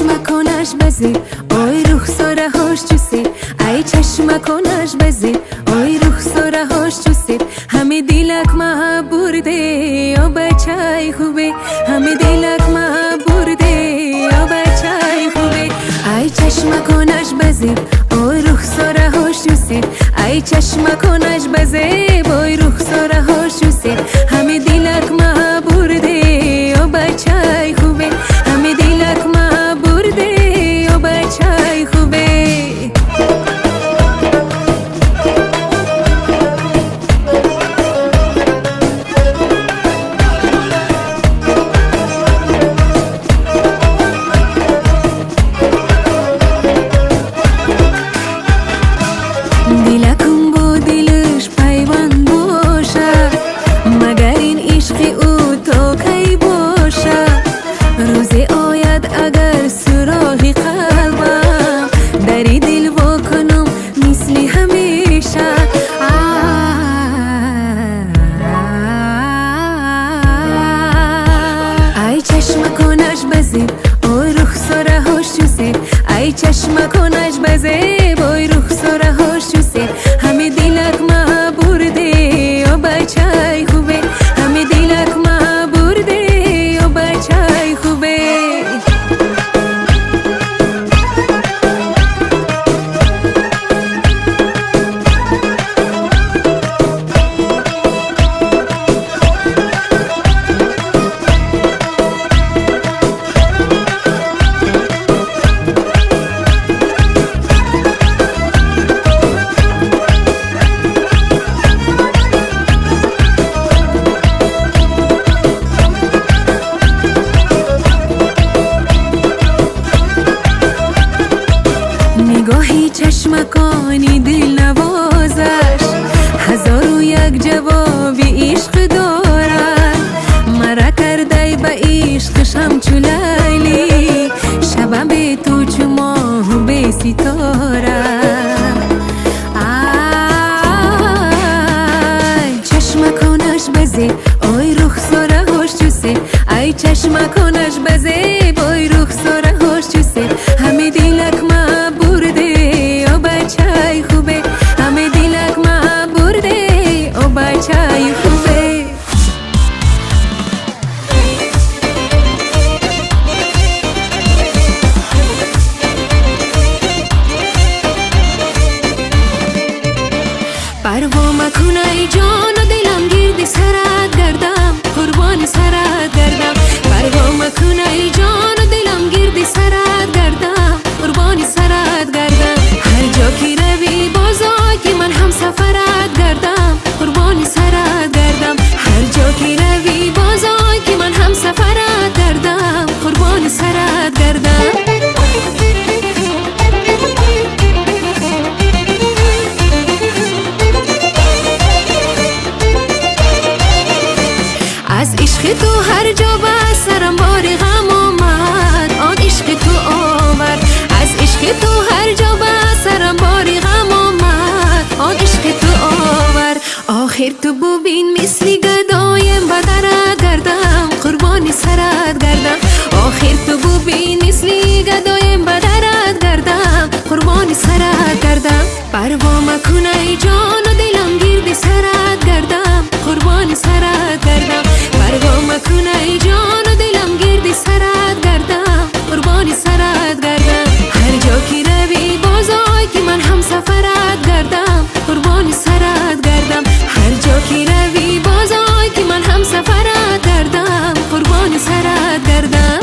Чашмаконаш базеб, ой рухсораҳош чусеб, ай чашмаконаш базеб, ой рухсораҳош чусеб. Ҳами дилак ма бурде, о бачаи хубе, ҳами дилак ма бурде, о бачаи хубе. Ай чашмаконаш базеб, ой рухсораҳош чусеб, ай чашмаконаш базеб, ой рухсораҳош чусеб. Ҳами дилак ма бурде, о бачаи хубе, ҳами дилак ма бурде, о бачаи хубе. Дилакум бо дилаш пайванд бошад, магар ин ишқи ӯ то кай бошад? Рӯзе ояд, агар суроғи қалбам, дари дил во кунам мисли ҳамеша. Ай чашмаконаш базеб, ой рухсораҳош чусеб, ай чашмаконаш базеб, ой рухсораҳош чусеб. Ҳами дилак ма бурде, о бачаи хубе, ҳами дилак ма бурде, о бачаи хубе. Нигоҳи чашмакони дилнавозаш ҳазору як ҷавоби ишқ дорад. Мара кардай ба ишқиш ҳамчу Лайлӣ, шабам бе ту чу моҳу бе ситора. Ай чашмаконаш базеб, ой рухсораҳош чусеб, ай чашмаконаш базеб, ой рухсораҳош чусеб. Ҳами дилак ма бурде, о бачаи хубе, ҳами дилак ма бурде, о бачаи хубе. Парво макун, ай ҷону дилам, гирди сарат гардам, қурбони сарат гардам. Парво макун, ай ҷону дилам, гирди сарат гардам, қурбони сарат гардам. Ҳар ҷо ки равӣ, боз ой, ки ман ҳамсафарат гардам, қурбони сарат гардам. Ҳар ҷо ки равӣ, боз ой, ки ман ҳамсафарат гардам, қурбони сарат гардам. Аз ишқи ту ҳар ҷо ба сарам бори ғам омад, он ишқи ту овард. Аз ишқи ту ҳар ҷо ба сарам бори ғам омад, он ишқи ту овард. Охир ту бубин, мисли гадоем ба дарат гардам, қурбони сарат гардам. Охир ту бубин, мисли гадоем ба дарат гардам, қурбони сарат гардам. Парво макун, ай ҷону дилам, гирди сарат гардам, қурбони сарат гардам. Парво макун, ай ҷону дилам, гирди сарат гардам, қурбони сарат гардам. Ҳар ҷо ки равӣ, боз ой, ки ман ҳамсафарат гардам, қурбони сарат гардам. Ҳар ҷо ки равӣ, боз ой, ки ман ҳамсафарат гардам, қурбони сарат гардам.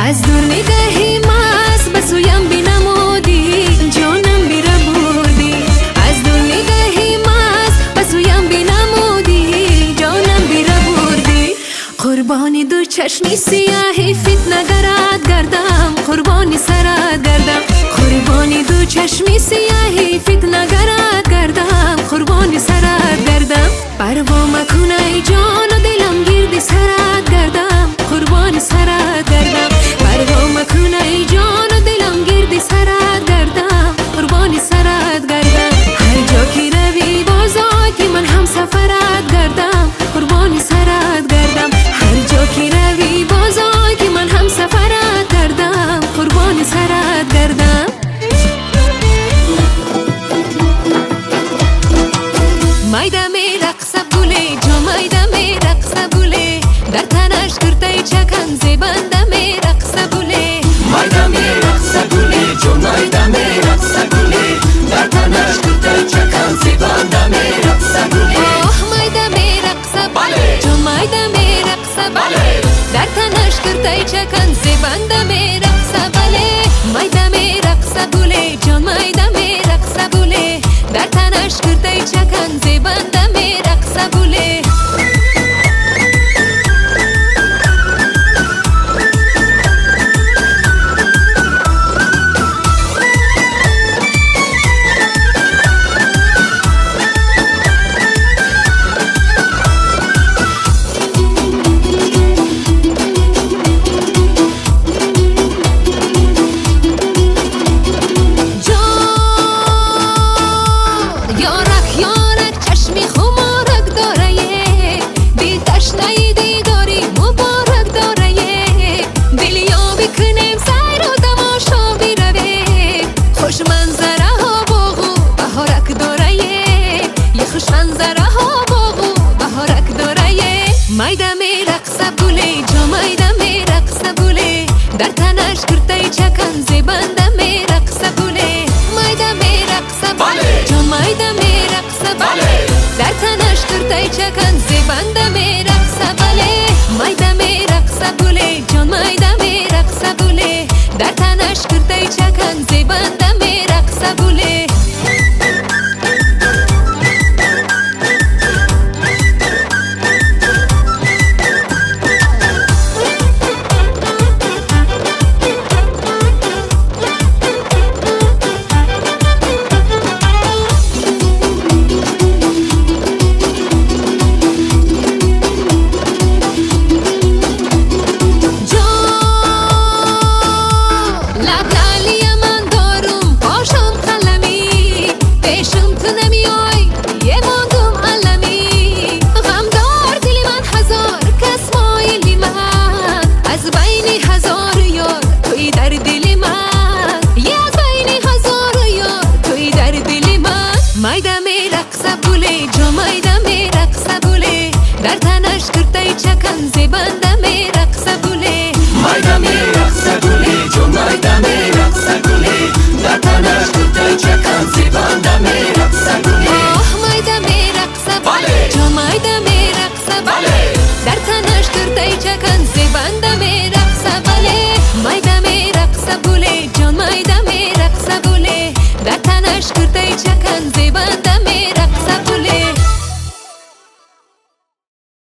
Аз дур нигаҳи маст ба сӯям бинамудӣ, ҷонам бирабудӣ. Аз дур нигаҳи маст ба сӯям бинамудӣ, ҷонам бирабурдӣ. Қурбони ду чашми сияҳи фитнагарат гардам, қурбони сарат гардам. Қурбони ду чашми сияҳи фитнагарат гардам, қурбони сарат гардам. Парво макун, ай ҷону дилам, гирди сарат гардам, қурбони сарат гардам. Парво макун. Майда мерақса гуле, ҷомайда мерақса гуле, дар танаш куртаи чакан зебанда мерақса гуле. Майда мерақса гуле, ҷомайда мерақса гуле, дар танаш куртаи чакан зебанда мерақса гуле. Оҳ, майда мерақса, Бале! ҷомайда мерақса, Бале! дар танаш куртаи чакан зебанда мерақса, бале. Майда мерақса гуле, ҷон майда мерақса гуле, дар танаш куртаи чакан зебанда мерақса гуле. Ҷон, ёрак, ёрак, чашми хуморак дорае, дил ташнаи дидори муборак дорае. Дилёбӣ кунем, сайру тамошо биравем, хушманзараҳо боғу баҳорак дорае, е хушманзараҳо боғу баҳорак дорае. Майда мерақса гуле, ҷомайда мерақса гуле, дар танаш куртаи чакан зебанда мерақса гуле. Майда мерақса, Бале! ҷон майда мерақса, Бале! дар танаш куртаи чакан зебанда мерақса, бале. Майда мерақса гуле, ҷон майда мерақса гуле, дар танаш куртаи чакан зебанда мерақса гуле. Ҷон, лаб-лалия ман дорум, пошам қаламӣ, пешам ту намеой, е мондум аламӣ. Ғамдор дили ман, ҳазор кас моили ман, аз байни ҳазор ёр туи дар дили ман, е аз байни ҳазор ёр туи дар дили ман. Майда мерақса гуле, ҷомайда мерақса гуле, дар танаш куртаи чакан зебанда мерақса гуле. Майда